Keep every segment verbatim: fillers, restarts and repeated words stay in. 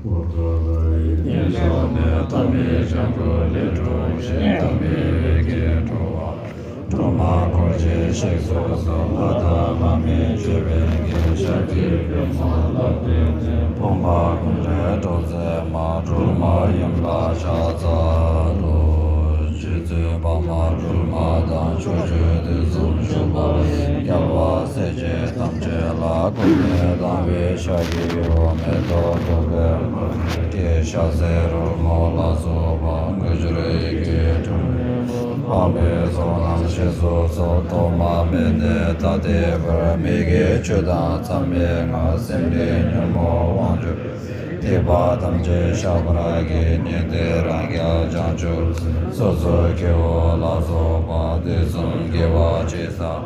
པོ་ཏོ་ལ་ཡི་དེ་ཞག་ནས་ཐ་མའི་སྤྱང་ཀ་ལས་གྲོལ་ཞིང་ཐ་མའི་ལས་ཀྱིས་གྲོལ་བ། སྒྲོལ་མ་འཁོར་བཅས་གཤེགས་སུ་གསོལ། ལྷ་དང་ལྷ་མིན་ཆོས་དཔལ་གྱི། ཤཱཀྱའི་བླ་མ་ལྷ་བརྒྱ་བརྒྱ། ཕོངས་པ་ཀུན་ལས་སྒྲོལ་མཛད་མ། སྒྲོལ་མ་ཡུམ་ལ་ཕྱག་འཚལ་ལོ། རྗེ་བཙུན་འཕགས་མ་སྒྲོལ་མ་དང་། ཕྱོགས་བཅུ་དུས་གསུམ་བཞུགས་པ་ཡི། རྒྱལ་བ་སྲས་བཅས་ཐམས་ཅད་ལ། ཀུན་ནས་དང་བས་ཕྱག་བགྱིའོ། མེ་ཏོག་དུང་འཕེལ་མ་ནས་བརྒྱན། ཕྱག་འཚལ་རོལ་མོ་ལ་སོགས་པ། དངོས་འབྱོར་ཡིད་ཀྱིས་དྲངས་ནས། སྤངས་པའི་ཚོགས་རྣམས་རྗེས་སུ་སྩོལ། ཐོག་མ་མེད་ནས་ད་ལྟའི་བར། མི་དགེ་བཅུ་དང་མཚམས་མེད་ལྔ། སེམས་ལས་ཉོན་མོངས་དབང་བཅུ། སྡིག་པ་ཐམས་ཅད་བཤགས་པར་བགྱི། ཉན་ཏེ་རང་རྒྱལ་བྱང་ཆུབ། སོ་སོའི་སྐྱེ་བོ་ལ་སོགས་པ། དུས་གསུམ་དགེ་བ་ཅི་བསགས།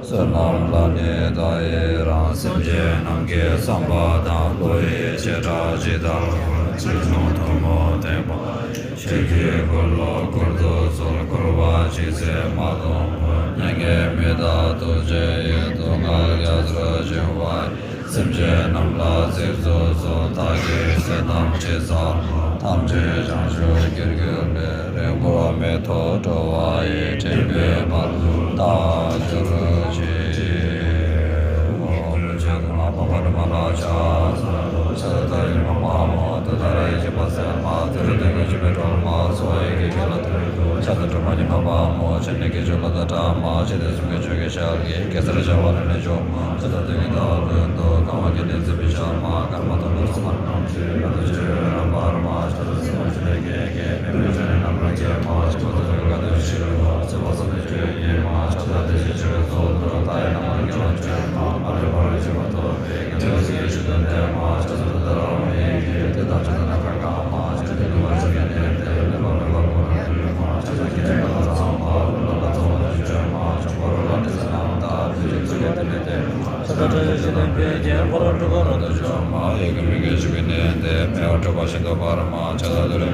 བསོད་ནམས་ལ་ནི་ད་ཡི་རང་། སེམས་ཅན་རྣམས་ཀྱི་བསམ་པ་དང་། བློ་ཡི་བྱེ་བྲག་ཇི་ལྟ་བར། ཆེ་ཆུང་ཐུན་མོང་བསྟན་པ་ཡི། ཆོས་ཀྱི་འཁོར་ལོ་བསྐོར་དུ་གསོལ། འཁོར་བ་ཇི་སྲིད་མ་ལོག་པར། མྱ་ངན་མི་འདའ་ཐུགས་རྗེ་ཡིས། སྡུག་བསྔལ་རྒྱ་མཚོར་བྱིང་བ་ཡི། སེམས་ཅན་རྣམས་ལ་གཟིགས་སུ་གསོལ། བདག་གིས་བསོད་ནམས་ཅི་བསགས་པ། ཐམས་ཅད་བྱང་ཆུབ་རྒྱུར་གྱུར་པའི། རིང་པོར་མི་ཐོགས་འགྲོ་བ་ཡི། འདྲེན་པའི་དཔལ་དུ་བདག་གྱུར་ཅིག། ཨོམ་ཆོས་སྐྱོང་མ་འཕགས་པ་སྒྲོལ་མ་ལ་ཕྱག་འཚལ་ལོ། ཕྱག་འཚལ་ཏདྱ་ཐཱ་ཡེ་ནམ་པཱ་མོ། ཏུཏྟཱ་ར་ཡེ་ཤེས་པ་སེ་མ། ཙཱ་ར་གདན་ཁ་ཆུ་བོའི་སྒྲོལ་མ། སྭཱ་ཧཱ་ཡི་གེ་ཀུན་ལ་འདུད་དོ། ཕྱག་འཚལ་སྒྲོལ་མ་ཉི་མ་པ་མོ། ཕྱག་ནི་གི་ཆུ་ལ་ད་ཏྲ་མ། ཕྱག་དེ་གསུམ་གྱི་ཆུ་གི་ཞལ་གྱིས། གེ་སར་བྱ་བ་ལས་ནི་མཆོག་མ། ཕྱག་འཚལ་དུས་ཀྱི་ཟླ་བ་ཀུན་ཏུ། གང་བ་གི་ནི་བརྩེགས་པའི་ཞལ་མ། སྐར་མ་དུམ་གྲ་སོ་མ་རྣམས་ཀྱིས། རབ་ཏུ་ཕྱེ་བའི་རབ་འབར་མ། ཕྱག་འཚལ་སྲིད་པ་འཆི་མེད་ཀྱི་རྒྱལ། མི་མེད་ཕྱག་ནི་རྣམ་པར་རྒྱལ་མ། ཞི་བ་འཚོ་བའི་དཀའ་སྡུག་ཞི་བའི་ཚོགས། བརྩེགས་པ་ཟབ་མོའི་ཆོས་ཡི་སྐྱེད་མ། ཕྱག་འཚལ་བདེ་གཤེགས་སྤྱན་རས་གཟིགས་མཐུ། མཐའ་ཡས་རྣམ་པར་རྒྱལ་བ་ཆོས་མ། མ་ལུས་འཕགས་པའི་བྱིན་རླབས་ཐོབ་པའི་དགེ་འདུན་ཡེ་ཤེས་ཀྱི་ཆུ་དང་ལྡན་མ། ཕྱག་འཚལ་ཏུཏྟཱ་ར་ཧཱུྃ་ཡི་གེས། དུས་དང་ཕྱོགས་དང་ནམ་མཁའ་གང་མ། ཕྱག་འཚལ་ཏེ་ནུབ་མོ་ཕྱོགས་ཀྱི་གནས་ཏེ། ལེགས་པར་བགྲོད་པ་ཀུན་ལ་ཕན་ཕྱིར་མ། ཕྱག་འཚལ་གྱི་ཕྱག་ན་བསམ་པ་ཀུན་ལ་བཟང་བ་ཆོས་སྤྱོད་མ། འཇམ་མགོན་རོ་ལངས་ཏི་སེ་ནམ་དང་། བདུད་ཀྱི་ཚོགས་ཀྱིས་དུ་མི་བཏེག་མ། ཕྱག་འཚལ་བཀྲ་ཤིས་ཤེས་ལྡན་ཕོ་རྒྱས། འཁོར་ལོ་སྒྲོལ་དཀར་རབ་ཏུ་བྱུང་མ། ཡི་གེ་མི་དགེ་བཅུ་གི་གནས་ཏེ། མི་དབང་སྤྲུལ་པ་ཤིན་ཏུ་དཔའ་རུ་མ། ཕྱག་འཚལ་ཏུ་རེ།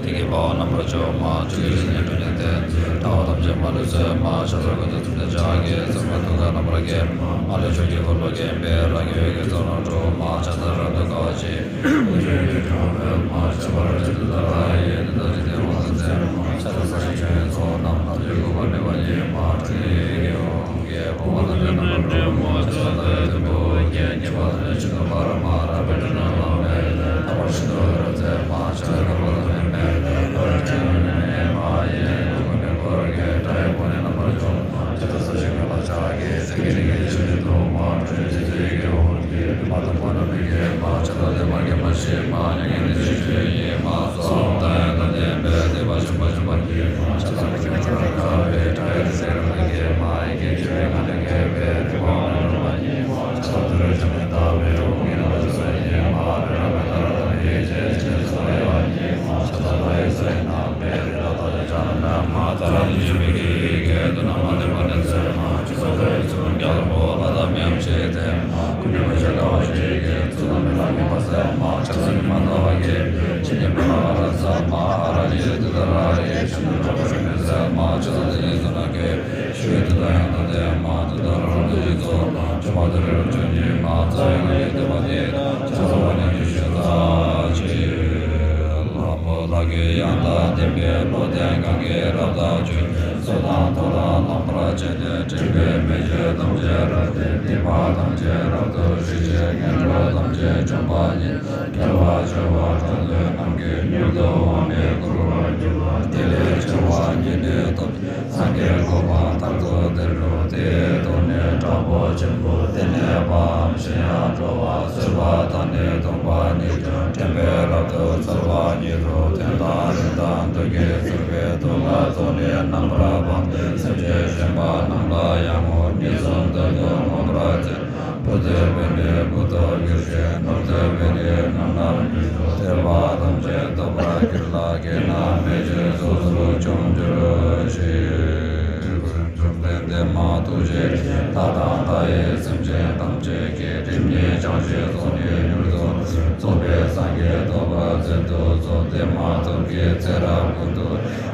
དེ་ཀའི་དཔའ་བོ་རྣམ་པར་འཇོམས་མ། ཆོས་ཀྱི་བཤེས་གཉེན་ཁྲོ་གཉེར་ལྡན་ཏེ། དགྲ་བོ་ཐམས་ཅད་མ་ལུས་གསོད་མ། ཕྱག་འཚལ་ཀུན་ཏུ་བརྩེ་ལྡན་ཕྱག་རྒྱའི་མཚན་མ། ཐུགས་ཀར་རྣམ་པར་བརྒྱན་མ། མ་ལུས་ཕྱོགས་ཀྱི་འཁོར་ལོས་བརྒྱན་པའི། རང་གི་འོད་ཀྱི་ཚོགས་རྣམས་འཁྲུགས་མ། ཕྱག་འཚལ་རབ་ཏུ་དགའ་བ་ཆེ། དབུ་ཆོས་ཀྱི་སྒྲ་སྒྲོགས་མ། ཁྱད་པར་ཅན་དུ་ཏཱ་ར་ཡིས། དེ་དག་འཇིག་རྟེན་དབང་དུ་མཛད་མ། ཕྱག་འཚལ་ས་གཞི་ཆོས་དབྱིངས་ཚོགས་རྣམས་དང་། ཆོས་སྐུ་པར་ནི་པ་ཡིས་མ། ཁྲོ་ལྡན་ཡི་གེ་ཧཱུྃ་གིས། ཕོ་མོ་ཐམས་ཅད་རྣམ་པར་སྒྲོལ་མ། ཕྱག་འཚལ་ཏེ་ཐུན་པའི་དབུས་བརྒྱན། གཉིས་པ་ཐམས་ཅད་ཆོས་སྐུ་པར་མ། རལ་པའི་སྒྲ་སྒྲོགས་ལམ་མེ་ལས། ལྷག་པར་ཤིན་ཏུ་རབ་མཛད་མ། ཕྱག་འཚལ་བསྐལ་པ་ཐ་མའི་མེ་ལྟར། ཕྲེང་བའི་ནི་མ་ཡིས། ཀུན་ནས་བསྐོར་དགའི་སྒྲ་ཡིས། ཀུན་ནས་རྣམ་པར་འཇོམས་མ། ཕྱག་འཚལ་ས་གཞི་ཀུན་ལ་ཕྱག་གི་ཟེར་གྱིས་རིང་གི་ཆུ་ནི་འཐུང་མ། ཁྲོ་ཆུ་ཚིག་ཚིག་གི་ཧཱུྃ་གིས། མ་དང་པོ་རྣམས་ནི་འགེམས་མ། ཕྱག་འཚལ་ཏེ་མར་གྱི་མ་ཤེས་མ། མྱ་ངན་འདས་ཞི་ཁྱོད་ཡིན་མ། སོགས་དང་ཡང་དག་ལྡན་པའི། བདེ་བ་ཆེན་པོ་འབྱོངས་པར་བགྱི་མ། ཕྱག་འཚལ་ས་གཞི་ཀུན་ལ་དགའ་བའི་སྒྲ་ཡིས། རིག་འཛིན་རང་ལ་འགེམས་མ། ཡི་གེ་བཅུ་པའི་ངག་ནི་འགེམས་པས། དེ་ཀ་དབང་རྣོན་སྒྲོལ་མ་ཡིན་མ། ཕྱག་འཚལ་ཏུ་རེ་ཆེན་པོས་བཏབ་པའི། ཧཱུྃ་གི་རྣམ་པར་སྤྱན་ཟུང་ཡིན་མ། བཻ་ར་མི་ཏ་ར་ཏ་ནི་ཡེ་ཤེས་སྤྱན་ཟུང་ཡོད་པ་ཡིན་མ། ཕྱག་འཚལ་ཏ་ཡི་ཚོགས་རྣམས་པའི། རིགས་ལ་བཏགས་ཏེ་ཙ་ན་དྷརྨ། ཏཱ་ར་ནི་ཞབས་པད་ཀྱི་ཡི་གེས། མདུན་ནམ་མ་ལྡེ་བ་ནས་མཛད་མ། ཕྱག་འཚལ་ཏ་ཡི་ཚོགས་རྣམས་རྒྱ་གར་པོ་ལ་དྭགས་མི་འམ་ཅི་ལྡན་མ། ཀུན་ནས་མ་བྱས་དགའ་བ་བཞི་ཡི་གེས། ཚོགས་རྣམས་མི་ལ་ངན་པ་སེལ་མ། ཕྱག་འཚལ་ཉི་མ་ཟླ་བ་གིས། ཕྱི་ནས་མི་ལ་ཨ་ར་ཙ་མ། ཨ་ར་ནི་ཏུཏྟཱ་ར་ཡིས། ཕྱི་ནས་འཕགས་པ་སྤྱན་མི་གཟིགས་མ། ཕྱག་འཚལ་ཏ་ཡི་ཚོགས་རྣམས་ཀྱི། ཞི་བའི་མཐུ་དང་ཡང་དག་ལྡན་མ། ཏུཏྟཱ་ར་ཧཱུྃ་ཡི་ཚོགས་རྣམས། བཅོམ་པ་ཏུ་རེ་རབ་འབྱམས་ཉིད་མ། རྩ་བའི་སྔགས་ཀྱི་བསྟོད་པ་འདི་དག་ཕྱག་འཚལ་བ་ནི་ཉི་ཤུ་རྩ་གཅིག། ལྷ་མོ་ལག་གི་ཡང་དག་ལྡན་པའི། བློ་ལྡན་གང་གིས་རབ་བརྟགས་ཀྱིས། སྲོད་དང་ཐོ་རངས་ལངས་པར་བྱས་ནས། དྲན་པས་མི་འཇིགས་ཐམས་ཅད་རབ་བརྟན། སྡིག་པ་ཐམས་ཅད་རབ་ཏུ་ཞི་ཞིང་། ངན་འགྲོ་ཐམས་ཅད་འཇོམས་པ་ཉིད། རྒྱལ་བ་བྱེ་བ་ཕྲག་བདུན་རྣམས་ཀྱིས། མྱུར་དུ་དབང་ནི་བསྐུར་བར་འགྱུར། དེ་ལས་ཆེ་བ་ཉིད་ནི་ཐོབ། སངས་རྒྱས་གོ་འཕང་མཐར་ཐུག་དེར་འགྲོ། དེའི་དོན་ནི་དྲག་པོ་ཆེན་པོ། བདེ་གནས་པའམ་གཞན་ཡང་འགྲོ་བ། གསོད་པ་དང་ནི་བརྡུང་བ་ཉིད་ཀྱང་། དྲན་པས་རབ་ཏུ་ཚོར་བ་ཉིད་དོ། གདོན་དང་རིམས་དང་དུག་གིས་གཙེས་པའི། དུག་ལྔ་སོགས་ནི་རྣམ་པར་སྤངས་ཏེ། སེམས་ཅན་གཞན་པ་རྣམས་ལ་ཡང་ངོ་། གཉིས་གསུམ་བདུན་དུ་མངོན་པར་མཛད། བུ་ཐོབ་པས་ནི་བུ་ཐོབ་འགྱུར་ཞིང་། ནོར་ཐོབ་པས་ནི་ནོར་རྣམས་འགྱུར་ཞིང་། ཐོས་པ་ཐམས་ཅད་འདོད་པར་འགྱུར་ལ། གེགས་རྣམས་མེད་ཅིང་སོ་སོར་འཇོམས་འགྱུར་ཞིང་། བཅོམ་ལྡན་འདས་མ་ཐུགས་རྗེ་ཅན། ལྷ་དང་ལྷ་ཡི་སེམས་ཅན་ཐམས་ཅད་ཀྱི། སྒྲིབ་གཉིས་སྦྱངས་ཤིང་ཚོགས་གཉིས་མྱུར་རྫོགས། རྫོགས་པའི་ སངས་རྒྱས་ཐོབ་པར་མཛད་དུ་གསོལ། དེ་མ་ཐོབ་ཀྱི་ཚེ་རབས་ཀུན་ཏུ།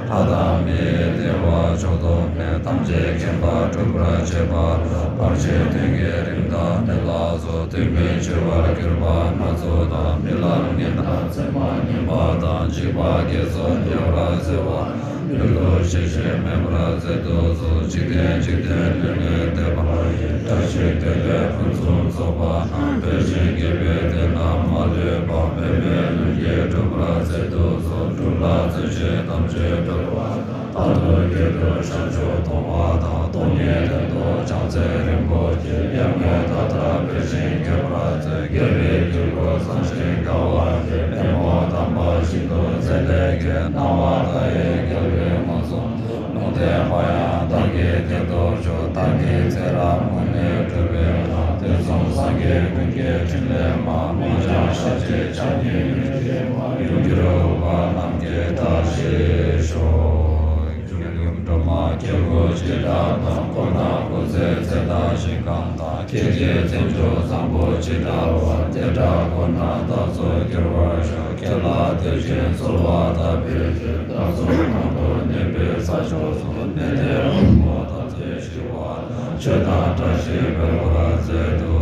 ལྷ་དང་མིའི་བདེ་བ་མཆོག་ཐོབ་ནས། ཐམས་ཅད་མཁྱེན་པ་སྒྲུབ་པར་བྱེད་པ་ལ། བར་ཆད་གདོན་བགེགས་རིམས་དང་ནད་ལ་སོགས། དུས་མིན་འཆི་བར་གྱུར་པ་སྣ་ཚོགས་དང་། རྨི་ལམ་ངན་དང་མཚན་མ་ངན་པ་དང་། འཇིགས་པ་བརྒྱད་སོགས་བརྒྱལ་བར་འཚལ་བ། མྱུར་དུ་ཞལ་ཕྱེ་མེད་པར་མཛད་དུ་གསོལ། འཇིག་རྟེན་འཇིག་རྟེན་ལས་ངན་འདས་པ་ཡི། བཀྲ་ཤིས་བདེ་ལེགས་ཕུན་སུམ་ཚོགས་པ་རྣམས། འབད་ཅིང་དགེ་བའི་དོན་རྣམས་མ་ལུས་པ། འབད་མེད་ལྷུན་གྱིས་གྲུབ་པར་མཛད་དུ་གསོལ། སྒྲུབ་ལ་རྩོལ་བྱེད་ཐམས་ཅད་གྲོལ་བ་དང་། མཐར་ཐུག་གྱུར་ཏོ་བྱང་ཆུབ་སྟོང་པ་དང་། སྟོང་ཉིད་དོན་རྟོགས་བྱང་རྩེ་རིན་པོ་ཆེ། དབྱེར་མེད་མཐའ་དག་འབད་ཅིང་དགེ་བར་མཛོད། དགེ་བའི་འདུན་གྲུབ་བཟང་ཞིང་དགའ་བ་ཡི། པདྨོ་དམ་པ་ཤིན་ཏུ་མཛེས་ལས་སྐྱེས། སྣང་བ་མཐའ་ཡས་རྒྱལ་བའི་དངོས་གསུང་དུ། ལུང་བསྟན་པ་ཡང་བདག་གིས་དེར་ཐོབ་ཤོག། བདག་གི་ཚེ་རབས་སྔོན་ནས་གྲོལ་བའི་ལྷ། དུས་གསུམ་སངས་རྒྱས་ཀུན་གྱི་ཕྲིན་ལས་མ། སྔོན་བྱོན་ཞལ་གཅིག་ཕྱག་གཉིས་ཡུམ་ཆེན་མ། ཡུམ་གྱུར་འོད་དཔག་རྣམས་ཀྱིས་བཀྲ་ཤིས་ཤོག། ཡུམ་གྱུར་སྒྲོལ་མ་སྐྱེ་དགུའི་བྱེ་བྲག་དང་། འཁོར་དང་སྐུ་ཚེའི་ཚད་དང་ཞིང་ཁམས་དང་། ཁྱེད་ཀྱི་མཚན་མཆོག་བཟང་པོ་ཇི་འདྲ་བ། དེ་འདྲ་ཁོ་ན་བདག་སོགས་འགྱུར་བར་ཤོག། ཁྱེད་ལ་དད་ཅིང་གསོལ་བ་བཏབ་པའི་ཕྱིར། བདག་སོགས་གང་དུ་གནས་པའི་ས་ཕྱོགས་སུ། གནས་བརྟན་དབང་པོ་དམ་ཚིག་ཞི་བ་དང་། ཆོས་དང་བཀྲ་ཤིས་འཕེལ་བར་མཛད་དུ་